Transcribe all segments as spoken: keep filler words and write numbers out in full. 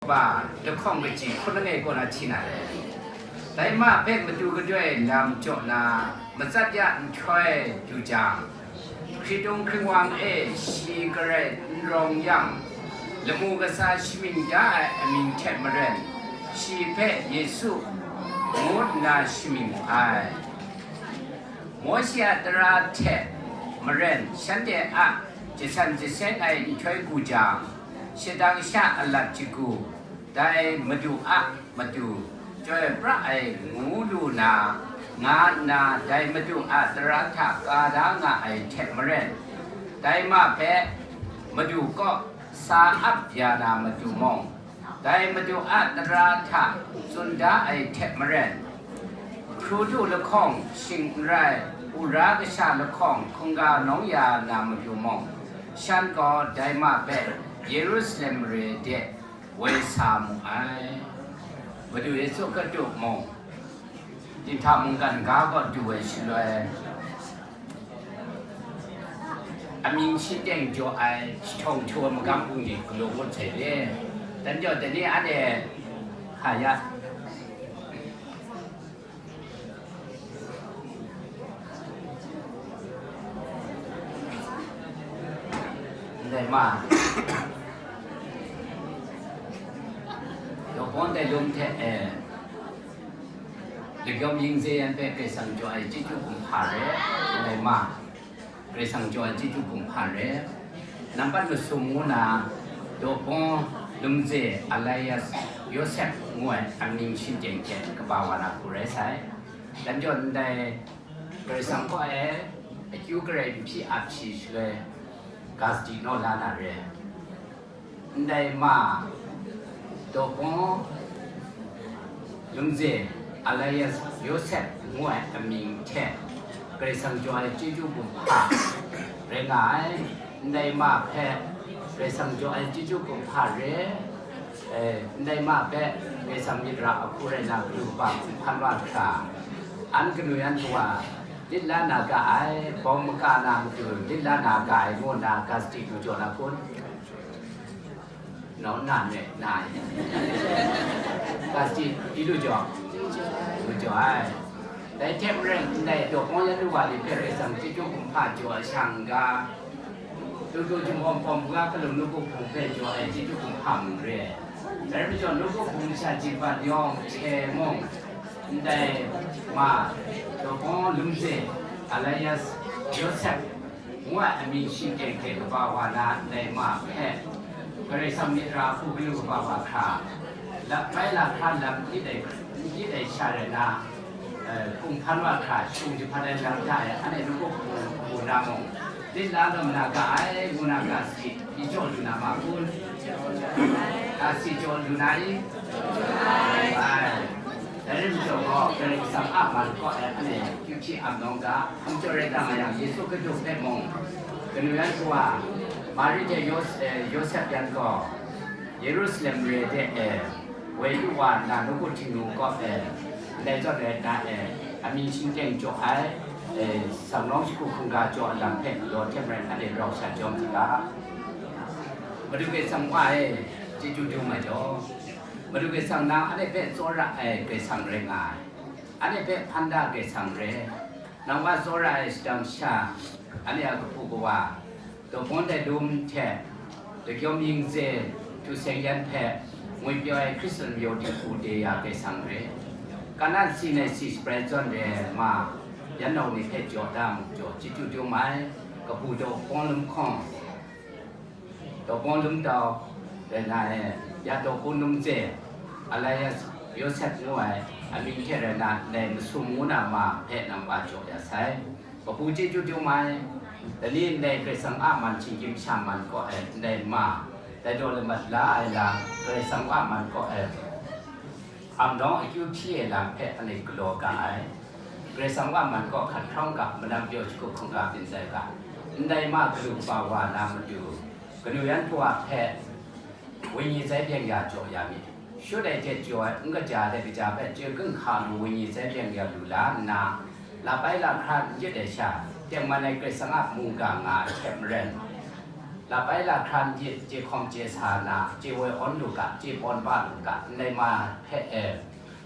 Ba lahkawng kaji hkun langai kaw na hti na re. Dai ma hpe matu gadoi lam jaw na, matsat ya nhtoi du jang, hkritung hkringwang e shi garai n rawng yang, lamu kasa shamying da ai amying hte maren, shi hpe Yesu ngu nna shamying mu ai. Mawshe a tara hte maren shanhte a jasan jaseng ai nhtoi gu jang, shadang sha alat shagu, dai Madu a matu chyoi pra ai ngu lu na, nga nna dai Madu a tara hta ka da nga ai hte maren, dai ma hpe Madu kaw sa ap ya na matu mung, dai Madu a tara hta tsun da ai hte maren, hkru du lahkawng shing n rai, wora kasha lahkawng hkungga nawng ya na matu mung, shan gaw dai ma hpe Yerusalem mare de woi sa mu ai. Madu Yesu Hkristu mung, dinghta mungkan ga kaw du ai shaloi, amying shingteng jaw ai jahtawng htu ai magam bungli galaw ngut sai le. Dan jaw dani anhte hka ya. Ndai ma, Yawpawng dai lum hte e, Lagyawm Yingze yan hpe Karai Kasang jaw ai chyeju kumhpa re, ndai ma. Karai Kasang jaw ai chyeju kumhpa re. Nampat masum ngu na, Dawpawng Lumze Elias Yosep ngu ai amying shingteng hte kaba wa na hku rai sai. Dan jaw ndai Karai Kasang kaw e akyu garai n hpyi ap shi shaloi, ga sadi naw la na re. Ndai ma, Dawpawng Lumze Elias Yosep ngu ai amying hte Karai Kasang jaw ai chyeju kumhpa rai nga ai. Ndai ma hpe Karai Kasang jaw ai chyeju kumhpa re, eh, ndai ma hpe Karai Kasang myit ra ahku rai na, kanu kaba hpang wa hkra, an kanu yan kawa lit la na ga ai, bawng maka na matu lit la na ga ai ngu nna ga sadi lu jaw na kun? Nau na me na ai. Ga sadi lu jaw, lu jaw ai. Dai hte maren, ndai Dawpawng yan lu wa ni hpe Karai Kasang chyeju kumhpa jaw ai sha n ga, Tutu Jinghpaw Hpawm Hpung a hkalum nawku hpung hpe jaw ai chyeju kumhpa mung re ai. Dai rai majaw, nawku hpung masha jingbat yawng hte mung, ndai ma, Dawpawng Lumze Elias Yosep ngu ai amying shingteng hte kaba wa na, ndai ma hpe Karai Kasang myit ra hku kanu kaba wa hkra, lap bai lahkra lam n gyit ai, n gyit ai sha rai na, eh, hpung hpan wa hkra, shung jahpan ai lam hta e, anhte nawku hpung hku na mung, lit la lawm na ga ai, ngu na ga sadi, i jaw lu na ma kun? Ga sadi jaw lu na i? Ai. Dai rai majaw gaw, Karai Kasang a man kaw e, anhte kyu hpyi ap nawng ga, hpa majaw rai nga yang, Yesu Hkristu hpe mung, kanu yan kawa, Mari hte Yos-, eh, Yosep yan gaw, Yerusalem mare de e, woi lu wa nna, nawku Htingnu kaw e, ndai zawn rai na e, amying shingteng jaw ai, e, sangnawng shagu hkungga jaw ai lam hpe galaw hte maren anhte rau sha jawm saga. Madu Karai Kasang wa e, chyeju dum ai law. Madu Karai Kasang nang anhte hpe tsawra ai Karai Kasang rai nga ai. Anhte hpe hpan da Karai Kasang re. Nang wa tsawra ai shadang sha, anhte a kahpu kawa, Dawpawng dai lum hte Lagyawm Yingze htu seng yan hpe ngwipyaw ai Hkristan mayu dinghku de ya Karai Kasang re. Kana si nai si shabrai zawn re ai ma, yan nau ni hpe jaw da mu jaw, chyeju dum ai, kabu Dawpawng lum hkawng, Dawpawng lum tau rai na e, ya Dawpawng Lumze, Elias Yosep ngu ai amying hte rai na, ndai masum ngu na ma hpe nang wa jaw ya sai. Kabu chyeju dum ai, dai ni ndai Karai Kasang a man shinggyim sha man kaw ai ndai ma, dai daw lamat la ai lam, Karai Kasang a man kaw ai, amnawng akyu hpyi ai lam hpe anhte galaw ga ai. Karai Kasang wa man kaw hkat hkrawng ga, malam pyaw shagu hkungga byin sai ga, ndai ma galu kaba wa na matu, kanu yan hpawa hpe wenyi tsai byeng ya jaw ya myit. Shut ai hte jaw ai, n kaja ai hte kaja hpe chye ginhka lu wenyi tsai byeng ya lu la nna, lap bai lahkra n gyit ai sha, tengman ai Karai Kasang a mungga nga ai hte maren, Lap ai lahkra n-gyit, chye hkawm chye sa na, chye woi awn lu ga, chye pawn pa lu ga, ndai ma hpe e,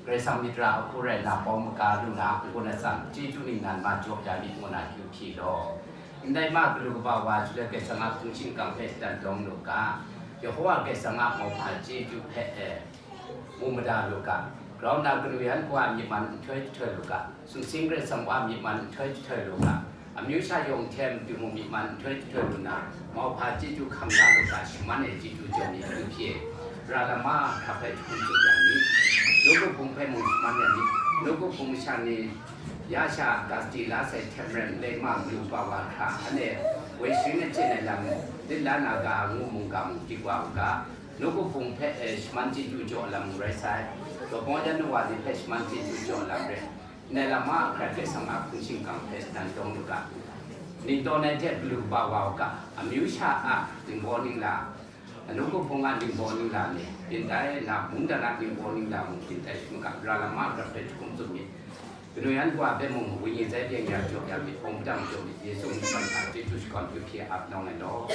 Karai Kasang myit ra ahku rai na, bawng maga lu na, n-gun atsam, chyeju ningnan ma jaw ya myit ngu na kyu hpyi law. Ndai ma galu kaba wa shaloi Karai Kasang a hpung shingkang hpe shatan dawng lu ga, Yehova Karai Kasang a mauhpa chyeju hpe e, mu mada lu ga, grau nna kanu yan hku a myi man nhtoi jahtoi lu ga, sumsing Karai Kasang wa myi man nhtoi jahtoi lu ga, amyu sha yawng hte matu mung myi man nhtoi jahtoi lu na, mauhpa chyeju hkam la lu ga, shaman e chyeju jaw myit kyu hpyi, ra lam mahkra hpe jahkum tsup ya myit, nawku hpung hpe mung shaman ya myit, nawku hpung masha ni, ya sha gasti la sai hte maren, ndai ma galu kaba wa hkra, anhte woi sharin achyin ai lam, lit la na ga ngu mungga mung dik wa u ga, nawku hpung hpe e shaman chyeju jaw lam rai sai, lawpawng yan nu wa ni hpe shaman chyeju jaw lam rai, ndai lam mahkra Karai Kasang a hpung shingkang hpe shatan dawng lu ga, ningtawn ai hte galu kaba wa u ga, amyu sha a ningbaw ningla, nawku hpung a ningbaw ningla ni byin tai, na mungdan a ningbaw ningla mung byin tai, shim ga, ra lam mahkra hpe jahkum tsup myit, kanu yan hku a hpe mung, wenyi zai byeng ya jaw ya myit, bawng padang jaw myit, Yesu myit hta chyeju shakawn kyu hpyi ap nawng ai law.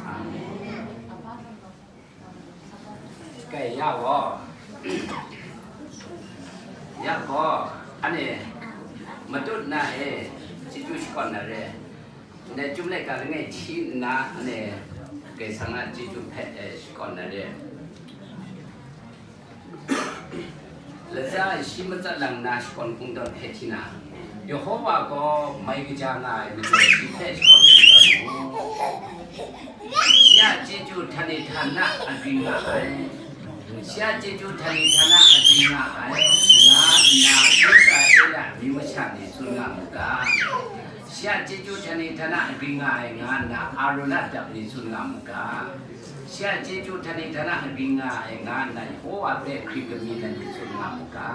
Amen. Kai ya gaw, ya gaw, anhte matut na e, chyeju shakawn na re, ndai Chyum laika langai hti nna, anhte Karai Kasang a chyeju hpe e shakawn na re. Latsa e shi matsat lang nna shakawn kungdawn hpe hti na, Yehova gaw mai kaja nga ai majaw shi hpe shakawn kungdawn mu. Shi a chyeju htani htana agring nga ai. Shi a chyeju htani htana agring nga ai, nga nna Israela amyu masha ni tsun nga mu ga. Shi a chyeju htani htana agring nga ai, nga nna Arun a dap ni tsun nga mu ga. Shi a chyeju htani htana agring nga ai, nga nna Yehova hpe hkrit kamyin ai ni tsun nga mu ga.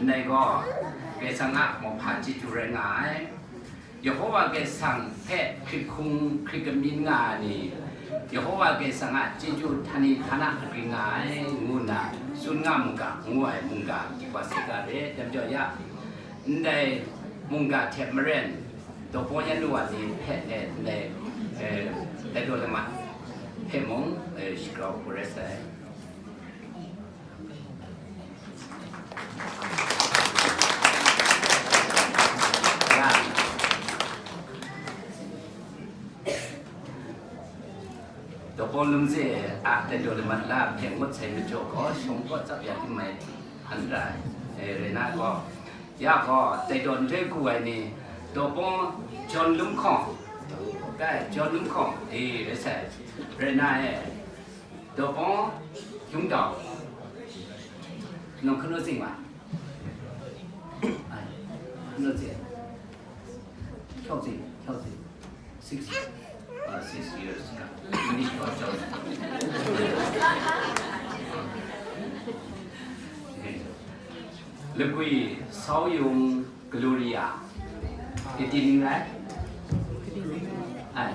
Ndai gaw, Karai Kasang a mauhpa chyeju rai nga ai. Yehova Karai Kasang hpe hkrit hkung hkrit kamyin nga ai ni, Yehova Karai Kasang a chyeju htani htana agring nga ai, ngu nna tsun nga mu ga, ngu ai mungga dik wa saga re, dai majaw ya, ndai mungga hte maren, dawpawng yan lu wa ni hpe, eh, ndai, eh, dai daw lamat hpe mung, eh, shagrau hku rai sai. Ya. Dawpawng Lungze a dai daw lamat la hpe ngut sai majaw gaw, shawng kaw tsap ya tim mai hkan ra ai. Eh, rai na gaw, ya gaw, dai daw nhtoi ku ai ni, Dawpawng John Lumhkawng, kai, John Lumhkawng, eh, rai sai, rai na e, Dawpawng Yung Dau, nang hkanu zing wa? Ai, hkanu zing, hkyaw zing, hkyaw zing, six, uh, six years ka, English ko John. Lakwi Sau Yung Gloria. Kadi ning rai? Ai.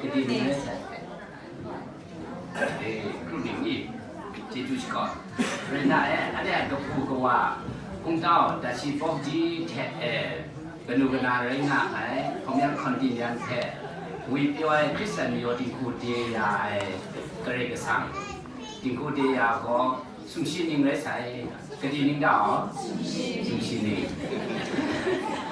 Kadi ning rai sai? Eh, kru ning ni. Chyeju shakawn. Rai na e, anhte a kabu kawa, hpungtau, dashi bawng ji hte e, kanu kana rai nga ai, hkawm yang hkawn din yang hte, ngwipyaw ai Hkristan mayaw dinghku de ya ai Karai Kasang, dinghku de ya gaw, sumshi ning rai sai, kadi ning ta aw? Sumshi ning.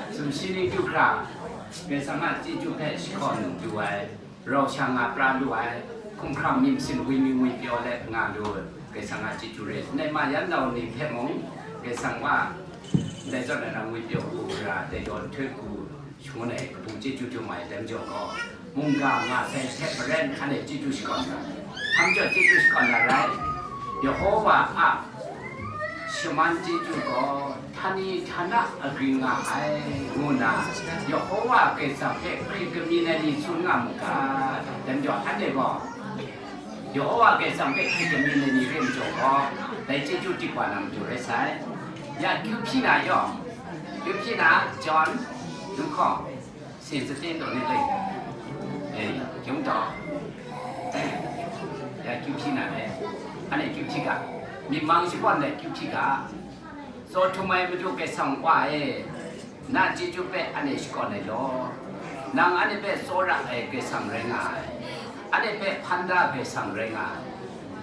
Sumshi ning du hkra, Karai Kasang a chyeju hpe shakawn du ai, rau sha nga pra lu ai, hkumhkrang myit masin wi mi ngwipyaw let nga lu, Karai Kasang a chyeju re. Ndai ma yan nau ni hpe mung, Karai Kasang wa, ndai zawn na ngwipyaw hku ra, dai daw nhtoi hku, shangun ai kabu chyeju htum ai dai majaw gaw, mungga nga sai hte maren hkan e chyeju shakawn na. Hpa majaw chyeju shakawn na rai? Yehova a shaman chyeju gaw htani htana agring nga ai, ngu nna Yehova Karai Kasang hpe hkrit kamyin ai ni tsun nga mu ga, dai majaw anhte gaw Yehova Karai Kasang hpe hkrit kamyin ai ni re majaw gaw, dai chyeju dik wa na matu rai sai. Ya, kyu hpyi na yaw, kyu hpyi na, John, Lumhkawng, sin saten taw ni lei, eh, yung taw, ya, kyu hpyi na le, anhte kyu hpyi ga, myit mang shakawn let kyu hpyi ga, tsaw htum ai Madu Karai Kasang wa e, Na chyeju hpe anhte shakawn ai law. Nang anhte hpe tsawra ai Karai Kasang rai nga ai. Anhte hpe hpan da Karai Kasang rai nga ai.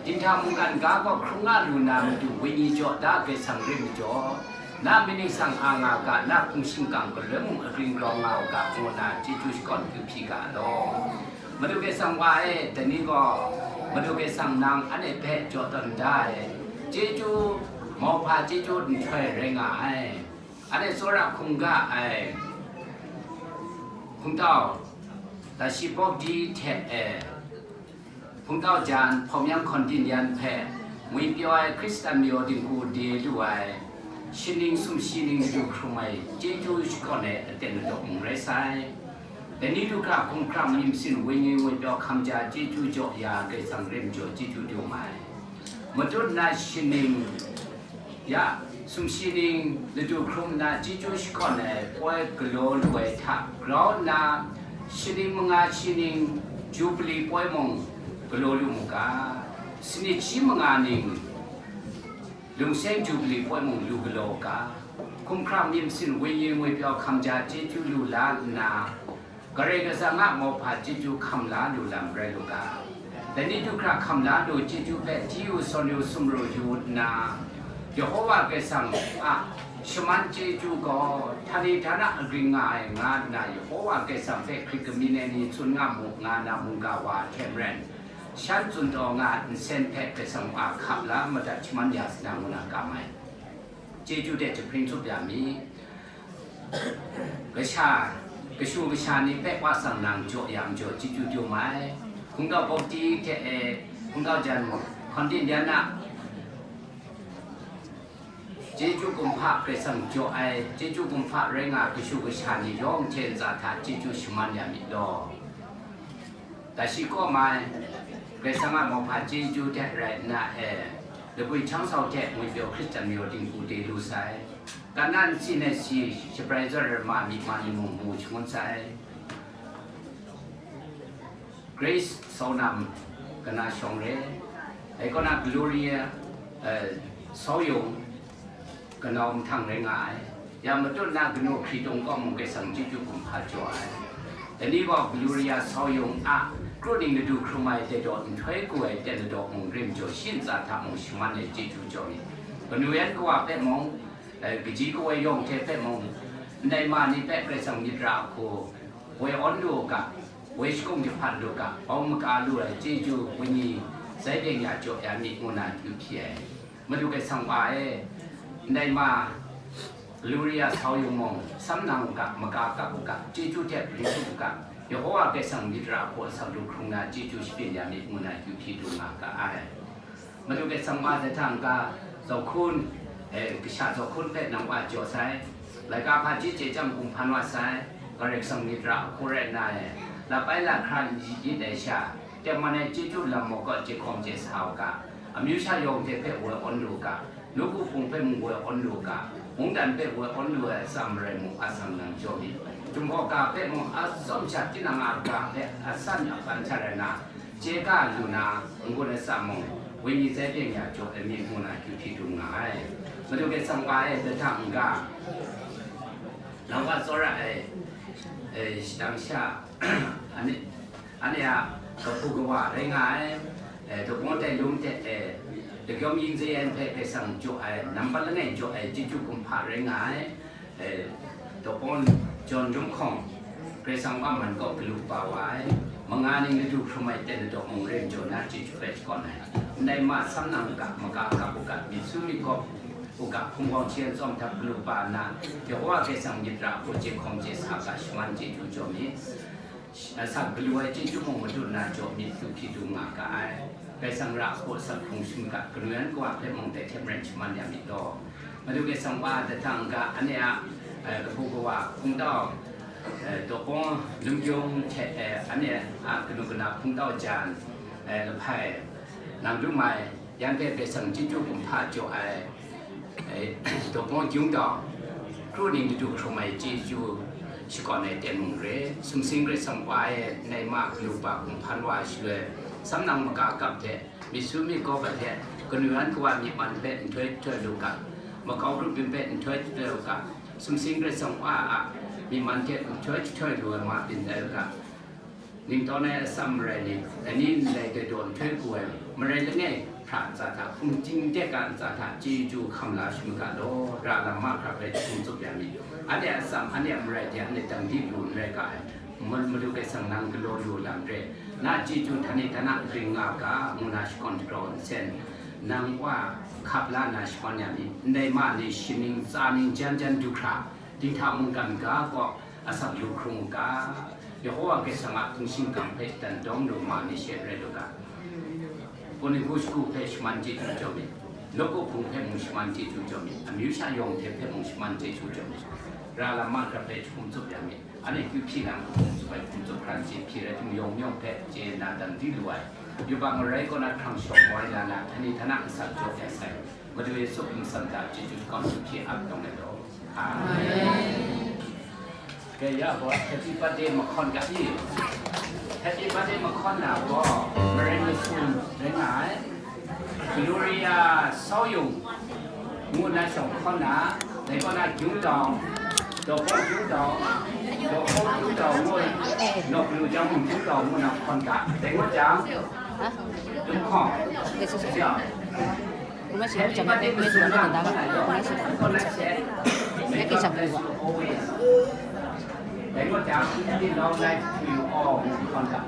Dinghta mungkan ga kaw hkrung nga lu na matu wenyi jaw da Karai Kasang rai majaw, na myit ningsang a nga ga, na hpung shingkang galoi mung agring grau nga u ga, ngu nna chyeju shakawn kyu hpyi ga law. Madu Karai Kasang wa e, dai ni gaw, Madu Karai Kasang nang anhte hpe jaw tawn da ai, chyeju, mauhpa chyeju nhtoi rai nga ai. Anhte tsawra hkungga ai, hkungtau, Tashi Bawkdi hte e, hkungtau jan, hpawm yang hkawn din yan hpe, ngwipyaw ai Hkristan mayaw dinghku de lu ai, shaning sumshi ning du hkrum ai, chyeju shakawn ai aten adaw mung rai sai. Dai ni du hkra hkumhkrang myit masin wenyi ngwipyaw hkam ja chyeju jaw ya Karai Kasang rai majaw chyeju dum ai. Matut na shaning ya, sumshi ning ladu hkrum nna chyeju shakawn ai poi galaw lu ai hta grau nna, shaning manga shi ning Jubili poi mung galaw lu mu ga, sanit shi manga ning lungseng Jubili poi mung lu galaw u ga, hkumhkrang myit masin wenyi ngwipyaw hkam ja chyeju lu la nna, Karai Kasang a mauhpa chyeju hkam la lu lam rai lu ga, dai ni du hkra hkam la lu chyeju hpe hti yu sawn yu sumru yu nna, Yehowa Karai Kasang a shaman chyeju gaw htani htana agring nga ai nga nna, Yehowa Karai Kasang hpe hkrit kamyin ai ni tsun nga mu nga na mungga wa hte maren, shan tsun taw nga ai nsen hpe Karai Kasang a hkap la madat shaman ya sa na ngu na kam ai. Chyeju hte jahpring tsup ya mi. Kasha, kashu kasha ni hpe Wa Sanglang jaw ya majaw chyeju dum ai. Hkungtau Bawkdi hte e, hkungtau jan, hkawn din yan a, chyeju kumhpa Karai Kasang jaw ai, chyeju kumhpa rai nga kashu kasha ni yawng hte ntsa hta chyeju shaman ya myit law. Tashi kaw mai, Karai Kasang a mauhpa chyeju hte rai nna e, labwi hkyang sau hte ngwipyaw Hkristan mayaw dinghku de lu sai. Kana nsi nai si shabrai zawn ai ma myi ma ni mung mu shangun sai. Grace Saunam, kana shawng re, ai kaw na Gloria, eh, Sauyung, kanau mahtang rai nga ai. Ya matut na kanu hkritung kaw mung Karai Kasang chyeju kumhpa jaw ai. Dai ni gaw Gloria Sauyung a, kru ning ladu hkrum ai dai daw nhtoi ku ai ten ladaw mung rim jaw shi ntsa hta mung shaman ai chyeju jaw myit. Kanu yan kawa hpe mung, eh, kaji kawoi yawng hte hpe mung, ndai ma ni hpe Karai Kasang myit ra hku, woi awn lu u ga, woi shakung jahpan lu ga, bau maka lu ai chyeju wenyi, zai byeng ya jaw ya myit ngu na kyu hpyi ai. Madu Karai Kasang wa e, ndai ma, Gloria Sauyung mung, sam nang u ga, maka kap u ga, chyeju hte hpring tsup u ga, Yehowa Karai Kasang myit ra hku asak lu hkrung na chyeju shabyin ya myit ngu na kyu hpyi du nga ga ai. Madu Karai Kasang wa dai hta n-ga, zawhkun, eh, kasha zawhkun hpe nang wa jaw sai, laika hpaji chye chyam hkum hpan wa sai, Karai Kasang myit ra hku rai nna e, lapai lahkra n yit ai sha, tengman ai chyeju lam maw kaw chye hkawm chye sa u ga, amyu sha yawng hte hpe woi awn lu u ga, nawku hpung hpe mung woi awn lu u ga, mungdan hpe woi awn lu ai atsam marai mung, a sang nang jaw myit. Chyum hkaw ga hpe mung, a tsawm sha tinang a ga hpe a san a ban hta rai nna, chye ga lu na, n-gun atsam mung, wenyi zai byeng ya jaw ai myit ngu na kyu hpyi du nga ai. Madu Karai Kasang wa e, dai hta n-ga, nang wa tsawra ai, eh, shadang sha, ani, Anhte a kahpu kawa rai nga ai, eh, Daw Pawng Tai Lum hte, eh, Dakyawm Yin Ze Yan hpe Karai Kasang jaw ai, nampat langai jaw ai chyeju kumhpa rai nga ai, eh, Daw Pawng Jawn Dum Hkawng, Karai Kasang wa man kaw galu kaba wa ai, manga ning ladu hkrum ai ten ladaw mung rim jaw na chyeju rai shakawn ai, ndai ma sam nang u ga, maka kap u ga, myit su myit gawp u ga, hpung hkawng hte tsawm hta galu kaba nna, Yehowa Karai Kasang myit ra hku chye hkawm chye sa ga, shaman chyeju jaw myit. Asak galu ai chyeju mung matut na jaw myit du hpyi du nga ga ai. Karai Kasang ra hku asak hkrung shamyit ga, kanu yan kawa hpe mung dai hte maren shaman ya myit law. Madu Karai Kasang wa dai hta n-ga, anhte a, eh, kahpu kawa hpungtau, eh, Daw Pawng Lum Yung hte, eh, anhte a kanu kana hpungtau jan, eh, lahpai, nang lu mai, yan hpe Karai Kasang chyeju kumhpa jaw ai, eh, Daw Pawng Gyung Dau, kru ning ladu hkrum ai chyeju shakawn ai ten mung re, sumsing Karai Kasang wa e, ndai ma galu kaba hkum hpan wa ai shaloi, sam nang maka kap hte, myit su myit gawp ai hte, kanu yan kawa myit man hpe nhtoi jahtoi lu ga, makau grup byin hpe nhtoi jahtoi lu ga, Sumsing Karai Kasang Wa a myi man hte nhtoi jahtoi lu ai ma byin ai u ga, ningtawng ai atsam marai ni, dai ni ndai dai daw nhtoi pru ai marai langai hpra ntsa hta, hkum ting de ga ntsa hta, chyeju hkam la shamu ga law, ra lam mahkra hpe jahtum tsup ya mi. Anhte a atsam, anhte a marai hte anhte dang di lu n rai ga ai. Madu Karai Kasang nang galaw lu lam re, na chyeju htani htana gring nga ga, ngu na shakawn dagraw nsen, nang wa hkap la nna shaman ya mi, ndai ma ni shaning tsa ning jan jan du hkra, dinghta mungkan ga kaw asak lu hkrung u ga, Yehowa Karai Kasang a hpung shingkang hpe dan dawng lu ma ni she rai lu ga. Pawni hku shagu hpe shaman chyeju jaw mi, nawku hpung hpe mung shaman chyeju jaw mi, amyu sha yawng hte hpe mung shaman chyeju jaw mi, ra lam mahkra hpe jahtum tsup ya mi, anhte kyu hpyi lam hkum tsup ai hkum tsup hkran chye hpyi rai htum yawng yawng hpe chye nna dang di lu ai, yubak marai kaw na hkrang shawng wai la na, htani htana asak jaw ya sai, Madu Yesu a masam hta chyeju shakawn hpyi ap dawng ai law. Amen. Kaya gaw happy birthday mahkawn ga i? Happy birthday mahkawn na gaw, marai masum rai nga ai, Gloria Sau Yung ngu na shawng hkawn na, dai kaw na Gyung Dau, Daw Paw Gyung Dau, Daw Paw Gyung Dau ngu, Nawk Lu Jang Mung Gyung Dau ngu na hkawn ga, dai ngut jang, Dum Hkawng, Siaw. Happy birthday masum na hkawn na she, may God bless you always. Dai ngut jang, long life to you all ngu hkawn ga.